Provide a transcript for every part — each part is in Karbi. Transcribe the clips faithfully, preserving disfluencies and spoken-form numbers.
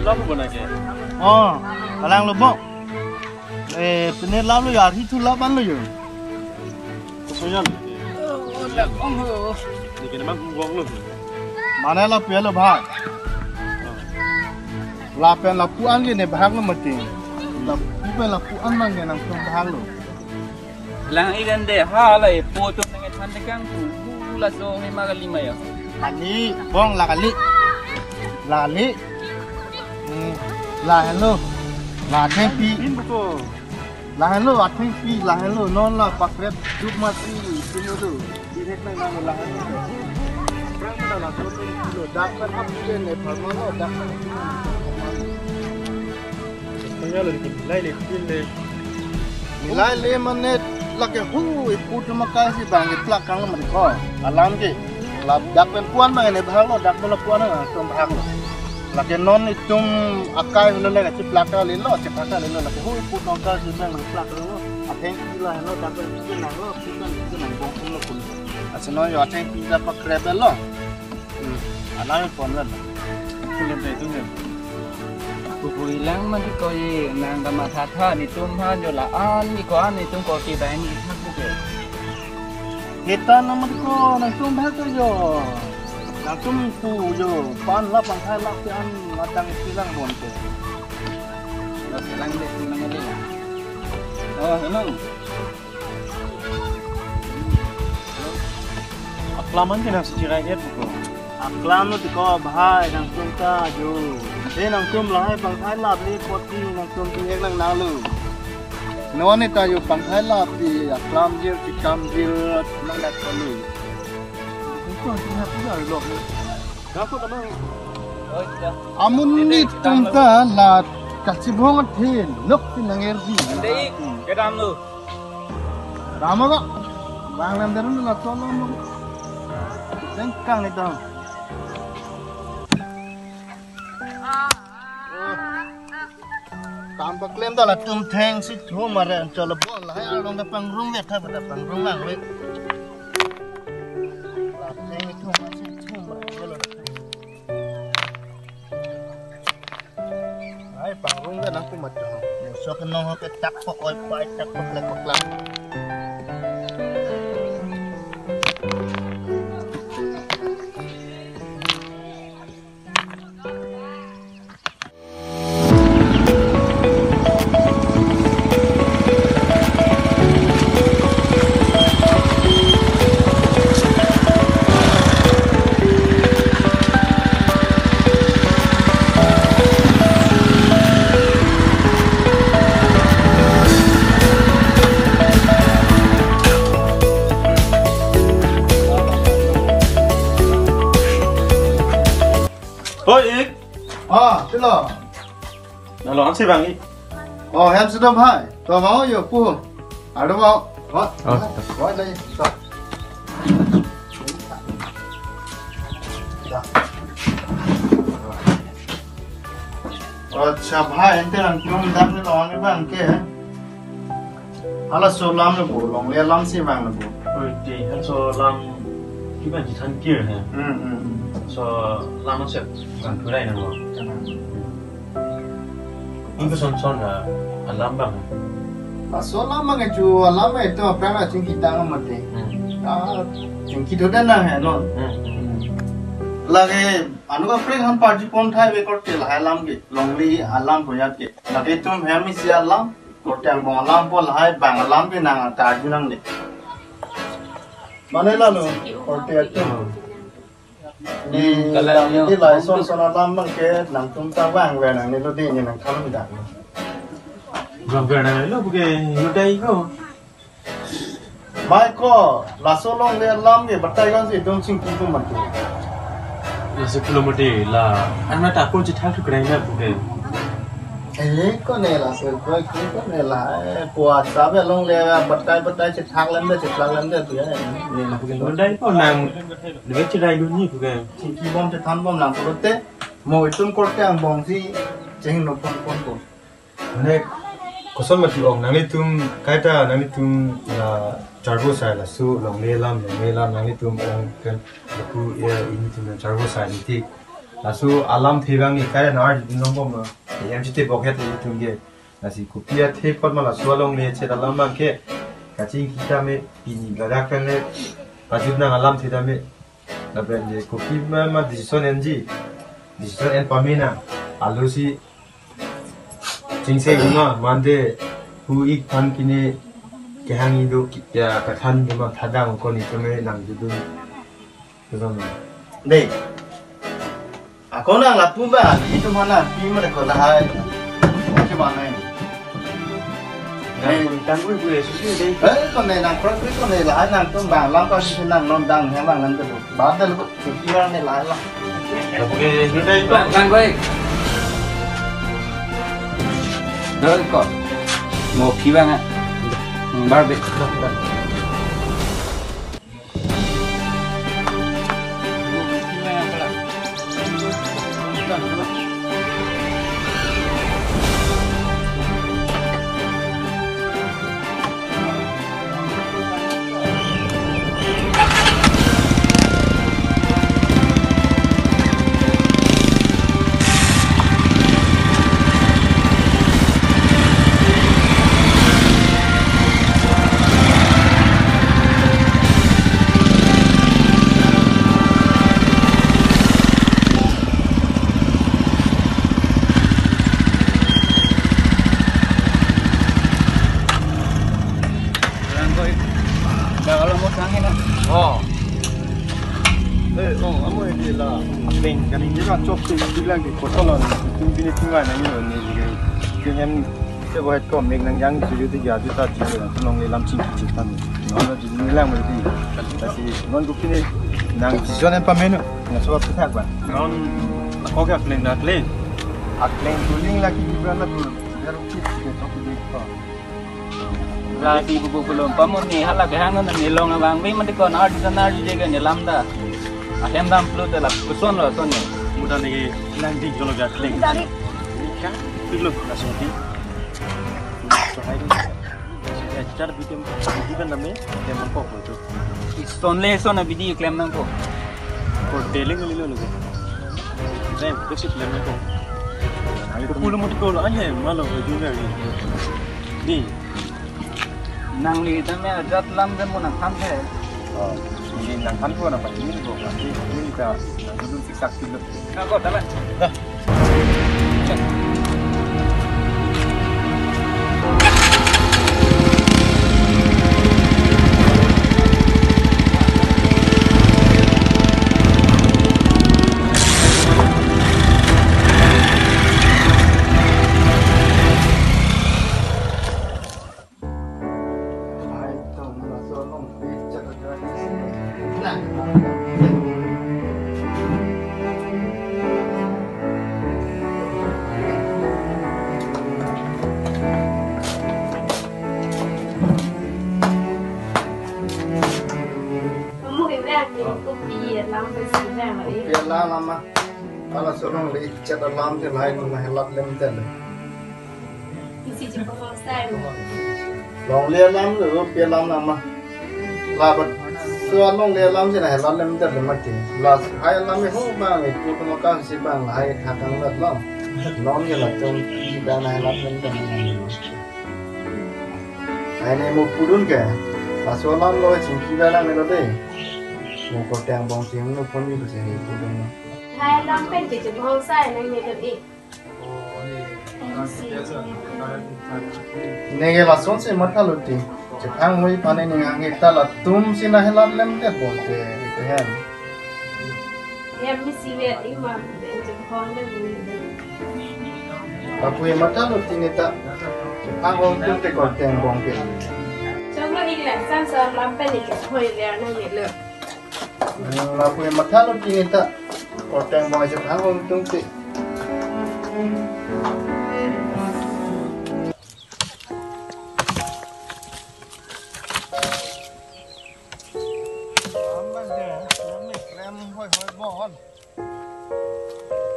Lapu bona ke? Oh, kalang lo bong. Eh, pine lapu lo ya, hari tu lapan lo yo. Kosoyan. Ni kena mang gong lo. Mane lapu lo bhai. Lapen lapu-an ke ne bhag lo mati. Lapu pen lapu-an mang ke nangtum bhag lo. Lang ikan de ha la e po to nang than de kang tu. Hu la so he ma kali ma ya. Kali, bong la kali. La kali. Hmm, la helo. La thengpi. Pin buko. La helo, athengpi, la helo. Non la pakrep duk mati. Sino tu. Direct na nang la helo. Prang na la so lo. Dak kan ap ke ne pharma lo. Dak kan. Kanya lo di lai le pin le. Nilai le mane lake hu ipu atum akai si bang iplak kang mane ko. Alam ke. La dak pen puan bang ne bhag lo, dak pen puan nangtum bhag lo. Lake non itum akai lo le chiplak ka le lo, chiplak ka le lo, lake hu ipu atum akai si bang iplak lo. Athengpi la lo, dak pen pu nang lo, pu nang pu nang bong pu lo pu. Asino yo athengpi la pakrep lo. Hmm. Alang pon kan. Kulun te tung kan. Kuku ilang mati ko ye nang kamatha tha netum han yo la an ni ko an netum ko ke bai ni thak bu ke. Kita nang mati ko nangtum bhag ko yo. Nangtum pu yo pan la pangthai la ke an matang silang bon ke. Lo silang de silang de. Oh, hello. Aklam an ke nang si chirai det ko. Aklam lo ti ko bhai nangtum ta yo. Eh nangtum lahai pangthai lap le poti nangtum ti ek nang nang lo. Non ne ta yo pangthai lap ti aklam jir ti kam jir nang dak ko lo. Ko ti na pu lo. Ka ko ta nang. Amun netum ta la kachibong athe lok ti nang er di. Dei, kedam lo. Rama ko. Bang nam daru la tolong mo. Tengkang ni dong. Kam paklem ta latum theng si thum mare anchot lo bon lahai arong ta pangrung vet tha ta pangrung lang vet. La theng thum si thum mare lo. Ai, pangrung ke nang kumat dong. Sok nong ho ke tak pok oi pai tak pok lek pok lang. Oi, ik. Ah, silo. Nalo ansi bang ik. Oh, hem sudah bhai. To mau yo pu. Aduh mau. Wah. Oh. Wah lagi. Acha bhai, ante nangtum dak ne long bang ke. Halaso alam lo bo, longle alam si bang lo bo. Oi, te halaso alam kiban ji than kir he. Hmm, hmm, hmm. So alam se bang thurai nang lo. Ingko son son la alam bang. Laso alam bang chu alam itu apra la chingki tang mate. Hmm. Ah, chingki do dan na he no. Hmm, hmm. Lagi anu ka pring han parji pon thai be korte lahai alam ke. Longle alam boyat ke. Lagi tum hem isi alam, korte angbong alam po lahai bang alam ke nang tarju nang de. Mane la no, korte atum. Di Hmm, kalau alam yo, di lai son son alam bang ke nangtum ta bang we nang ni lo di ni nang tham dak. Bang ke nang lo buke yo dai ko. Mai ko, laso longle alam ke batai kan si dong chingki tu mati. Laso kilometer la, an mata ko chithak tu krai na buke. Eh, ko ne laso, ko, ko ne la, eh, puasa be longle batai batai chithak lem de, chithak lem de tu ya. Ni buke lo dai ko nang Debe chirai lu ni puke. Chingki bom chethan bom nang pulote. Mo itum korte angbong si cheng no pon pon pon. Mane koson mati ong nanglitum kaita nanglitum la charbo sai laso longle alam longle alam nanglitum ong kan lapu ya ilitum charbo sai ni tik. Laso alamthe abang ne kaya na arjudun longbom lo. Em chite bokhet le tung ke. Lasi kopi athe apot ma laso alongle chet alam abang ke kachingki tame pini ladak pen le pajut nang alamthe tame. Lapen je kopi ma, ma decision enji. Decision en pame nang. Alo si chingse ma mande hu ik aphan kene kehang ido ki-, ya kathan duma thadang ko ni tame nang judun. Dei. Ako nang lapu ba, itum hana pi ma ko lahai. Oke ba nai. Nang tangkui kue susi dei. Eh, ko ne nang pro ko ne lahai nangtum bang lam ko si nang non dang he bang nang tu. Ba dal ko susi ba ne lahai la. Oke, sudah itu. Tangkui. Doi ko. Mo pi bang a. Bar be. Oh. Eh, oh, amo ini la. Akleng, kali ini kan chok si bilang di kota lo. Tung pini tinggal nang ini ni. Kini se bohet ko mek nang yang si jadi ya juta jadi nang lam chingki chingki tan. Non lo jadi nilang berarti. Tapi non ko pini nang decision en pame no. Nang sebab kita ba. Non ko ke akleng na akleng. Akleng tuling lagi di berana tu. Biar ukit ke chok di ko. Lasi bubu belum pamun ni hala kehang na ni long abang be mati ko na di sana di jaga ni lam ta. Ahem dam plu te la kuson lo son ni. Muda ni nang di jolo ga kling. Dari. Nika, dulu langsung di. So hai di. Char bitem di kan name tem ko ko tu. Son le son abidi klem nang ko. Ko deling le lo lo. Tem ko si klem nang ko. Ai ko pulo mati ko lo anye malo ko junior ni. Di. Nangli tame ajat lam ke mo nangthan ke. Oh, ini nangthan ko nang pati ini ko. Pati ini kita nang duduk siksak dulu. Nang ko dalan. Dah. Kamu ini aku kopi alam besi bang, eh. Kopi alam lama. Ala sorong le ichat alam te lahai nang helat lem te le. Isi je pahal sai mo. Longle alam le kopi alam lama. Labat so longle alam si na helat lem te le mati. Lahai alam ho bang itu tu maka si bang lahai thakang lat lo. Non ke latum ida na helat lem te le. Ai ne mo pudun ke. Laso alam lo chingki dalang ne lo de. Mo korte angbong ching no pon ni ko se he pudun. Hai alam pen ke chebong sai nang ne lo de. Neke lason si matha lo ti. Chethang hoi pani ning angke ta latum si na helat lem te bon te ite hem. Hem misi ve ima pen chebong le ni. Lapu e matha lo ti ne ta. Chethang hoi tum te korte angbong ke. Chong lo ik lang san sa lam pen ni ke hoi le nang ni le. Hmm, lapu e matha lo ti ne ta. Korte angbong chethang hoi tum te.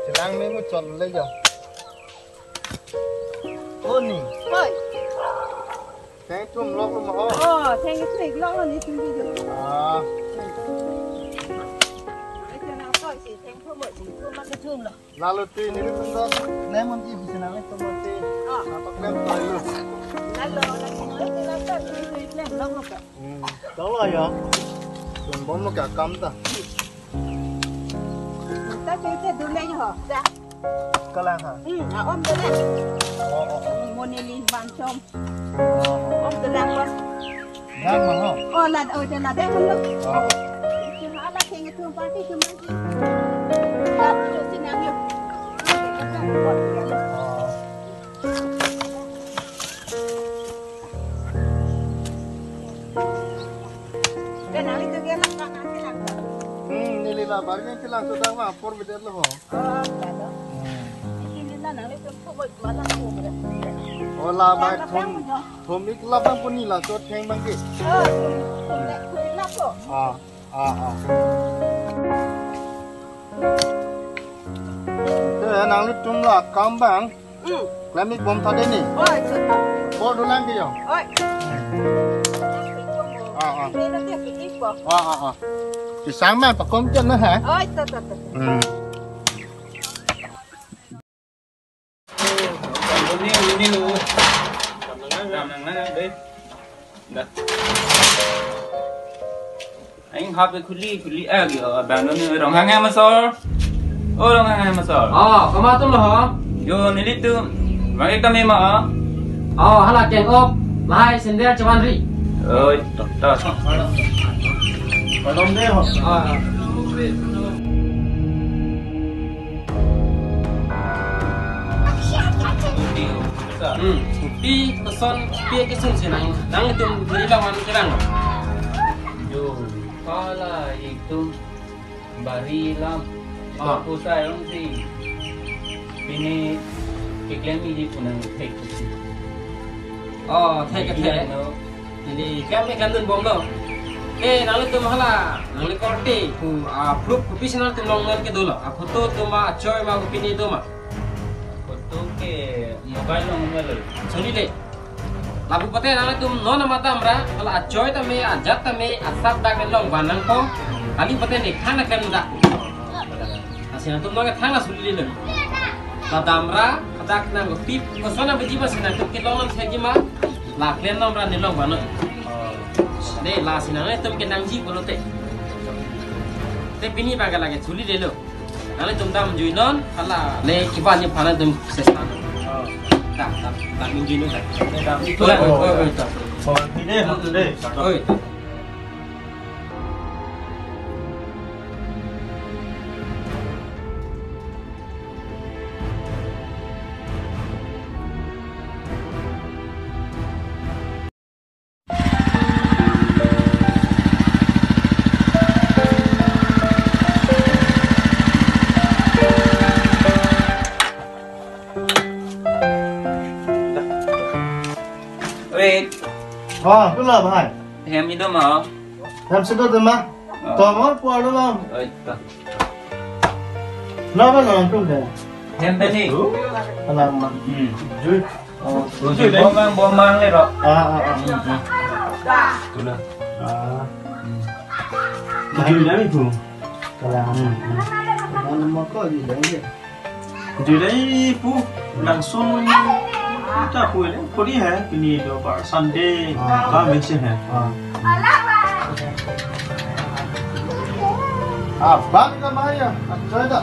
Chelang me mu chol le jo. Oni. Hoi. Theng thum lok lo ma ho. Oh, theng thum lok lo ni thum di jo. Ah. Ai, theng na koi si, theng Lalo ti nelitum ta nem unji pusi nanglitum mati. Ah. Apa klem tayo? Lalo, lalo, lalo, lalo, lalo, lalo, lalo, lalo. Hmm, tanglo ya. Sun bom lo kya kam ta? Ta te te dun le ho. Ta. Kalang ha. Hmm, a om dun le. Oh, oh, oh. Mo neli bang chom. Oh, oh. Om dun le ho. Dam ma ho. Oh, la, oh, te la de hum lo. Oh. Te ha la keng tu party tu ma. La tu si nang yo. Oh. Kan nanglitum ke lang kan nanti lang. Hmm, neli la bari nangkelang sudah ma apor bidar lo ho. Oh, ya lo. Hmm. Isi nila nanglitum tu buat malam tu bidar. Oh, la bang thum, thum ik la bang puni la chot theng bang ke. Oh, thum, thum le, thum ik la ko. Ah, ah, ah. Te nanglitum la kam bang. Hmm. Klem ik bom ta dei ni. Oi, sudah. Bor dulang ke yo. Oi. Ah, ah. Ini nanti aku ikut. Ah, ah, ah. Pisang mah pakom jen na ha. Oi, ta, ta, ta. Hmm. Ini, ini lo. Dam nang nang dei. Dah. Aing hap khuli khuli ag yo abang ni Ronghang Masor. Oh, Ronghang Masor. Oh, komat atum lo ho? Yo, nelitum. Bang ik tame ma. Oh, hala keng op. Lahai sender chawan ri. Oh, to, to. Padom de ho. Ah. Hmm, kopi koson, kopi kesung si nang, nanglitum beri lawan kerang. Yo, pala itum bari lam. Ah. Pusai ong si. Pini keklem iji punang thek si. Oh, thek, thek. Iji thek. No. Neli kami kan dun bom lo. Eh, nanglitum hala, nangli korte, ku, ah, proof kopi si nanglitum long non kedo lo. Ah, photo atum ma, achoi ma, kopi ni do ma. Photo ke mobile long melo. Sorry le. Lapu pute nanglitum non amat damra, hala achoi tame, ajat tame, asap dak long vanang ko. Kali pute ne khana kan dak. Lasi nangtum nang thang la suli le. La damra, dak nang tip, koson na biji ma si nangtum kelong nang seji ma. La klen nang ra ne long vano. Ne lasi nangtum kenangji pulote. Te pini bang ke lake suli le lo. Nanglitum damjui non, hala le kiban ni phana tum sestan. Dak, dak, damjui non dak. Oi, oi, oi, oi, dak. Oh, ini deh, satu deh. Oi. Wait. Oh, tu la, bhai. Hem ido ma. Hem si do ma. Oh. To mo, puar lo bang. Oi, to. Na ba na tung de. Hem tadi. Alam ma. Hmm. Jui. Oh, jui bom bang, bom bang le ro. Ah, ah, ah. Hmm, hmm. Tula. Ah. Hmm. Jui na itu. Kalau hmm. Mana mau kau di dalam dia? Jui dai pu, langsung ta pu le, puri hai, pini do par Sunday, ah, ba mese hai. Ah. Ah, bang ka maya, achoi ta.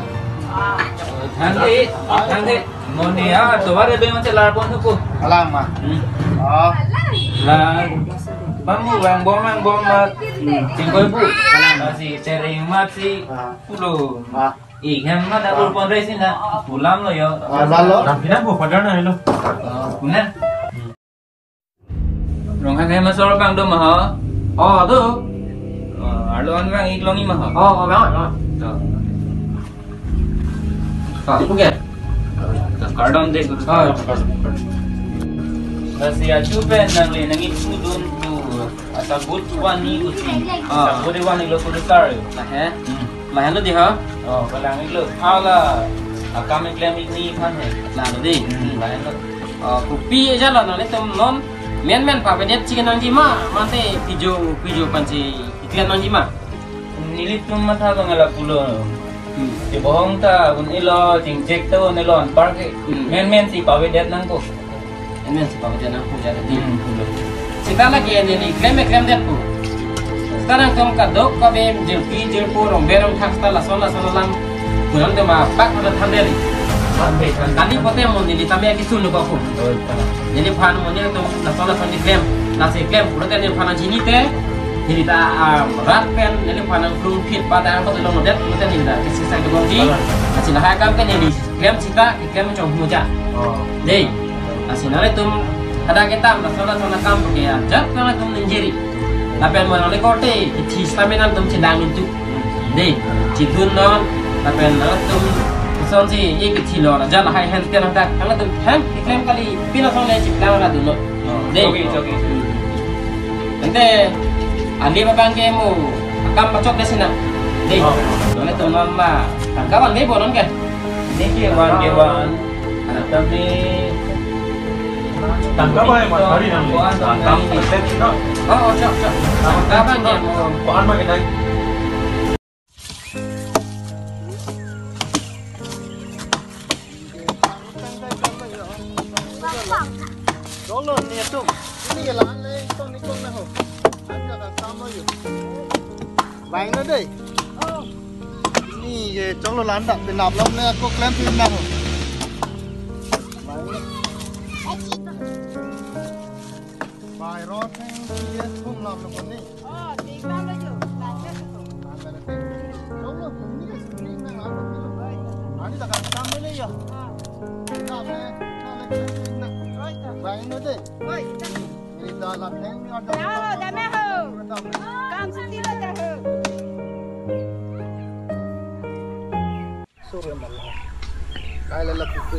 Thang de, thang de. Moni ah, to bare be man chelar pon ko. Alang ma. Hmm. Ah. La, bang mu bang bom bang bom ma. Hmm. Tingkoi pu. Alang ma si, tering mat si. Ah. Pulo. Ah. Ik hem ma da urpon resi na. Pulam lo yo. Ah, lalo. Lam pina bu padar na lo. Ah, puna. Ronghang hem asor bang do ma ha? Oh, do. Oh, arlo an bang ik longi ma ha? Oh, oh, bang, bang. To. Ah, oke. To, kardom de, guru. Ah. Lasi achu pen nangli nangipudun tu. Asabut wani kusi. Ah. Asabut wani lo kudu sar yo. Nah, eh. Hmm. Lahenlo di ha? Oh, kalang iklo. Hala akam eklem ik ni phan he. Lahenlo di. Hmm, lahenlo. Oh, kopi aja lo nanglitum non. Men men papedet chicken nangji ma, mate pijo, pijo pansi ikan nangji ma. Nelitum matha bang ala pulo. Kebohong ta un-elo, chingjek ta un-elo, anparke. Hmm. Menmen si pavedet nangpo. Menmen si pavedet nangpo, jadi. Hmm. Seta lake neli klem klem detpo. Seta nangtum kadokave jirpi jirpo rongbe rongthak seta lason lason alam. Pulang tema pak pada thandeli. Thandeli. Kali pote mo neli tame aki sun lo ko. Oh, iya. Neliphan mo nelitum lason lason keklem. Lasi klem pulote neliphan chinite. Neli ta, ah, rat pen neliphan nangklung phit pada ko lo det, pulote neli ta kisi sang kebongji. Alang. Lasi lahai akam pen neli klem seta, klem chong muja. Oh. Dei. Lasi nanglitum ada ketam, lason lason akam ke ajat nanglitum ningjeri. Lapen mo nangle korte, kethi seta me nangtum chedang itu. Dei, chidun non, lapen nangtum kosonsi, ye kethi lo, ajat lahai hen ten hadak, nangtum hem, keklem kali, pin asongle chiplang ra dunlo. Dei. Oke, oke. Ante, ali abang ke mo, akam pachok de sina. Dei. Oh. Nangtum non ma, tangka van de bonon ke? Neke van ke van. Tapi tangka ba ma hari nang. Tangka ba ma hari nang. Oh, oh, chok, chok. Tangka ba ke mo. Kuan ma ke nai. Dolo ni atum. Ini ke lahan le, tong ni tong na ho. Anja ka kam lo yo. Bang no dei. Oh. Ini ke cholo landa penap lam le ako klem penap ho. Bang no. Bai rot ni ye thum lam lo ni. Oh, di bang lo yo. Bang lo yo. Cholo, ini ke sini na lam lo. Ani tak kam le ya. Ah. Na le, na le klem penap. Bang no dei. Oi, ta. Ini dah lam heng ni ada. Dah ho, dah meh ho. Kam siti lo dah ho. Sorry, Mama. Kai lala pupu.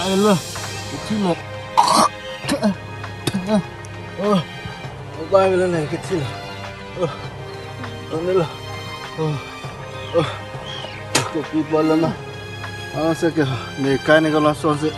Ayo, kecil. Oh, bang lo na kecil. Oh, ambil lo. Oh, oh, kopi bola na. Ah, saya ke, ni kai ni kalau lason si.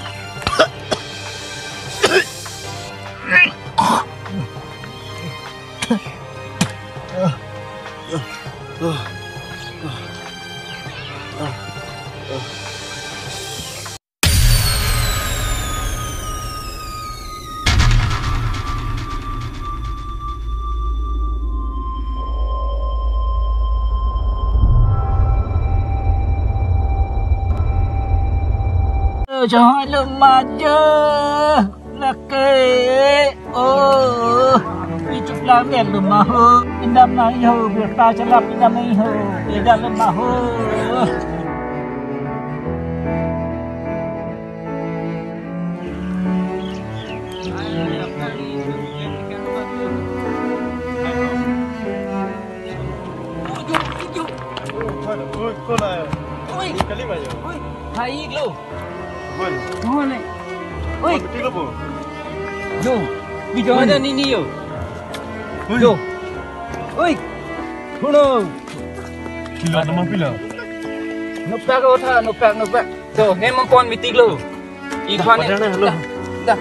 Choi lo maja lake. Oh, ichup lam el lo ma ho. Indam nai ho, birta chalap indam nai ho. Eda lo ma ho. Oi, oi, kola. Oi. Kali ba yo. Oi, hai lo. Oi. Oi. Oi. Tilo bo. Yo, video ada ni ni yo. Oi. Yo. Oi. Huno. Pilo, nama pilo. Nopak otha, nopak, nopak. To, ne mampon meeting lo. Dah, ikwan padahal na, lo. Dah, dah.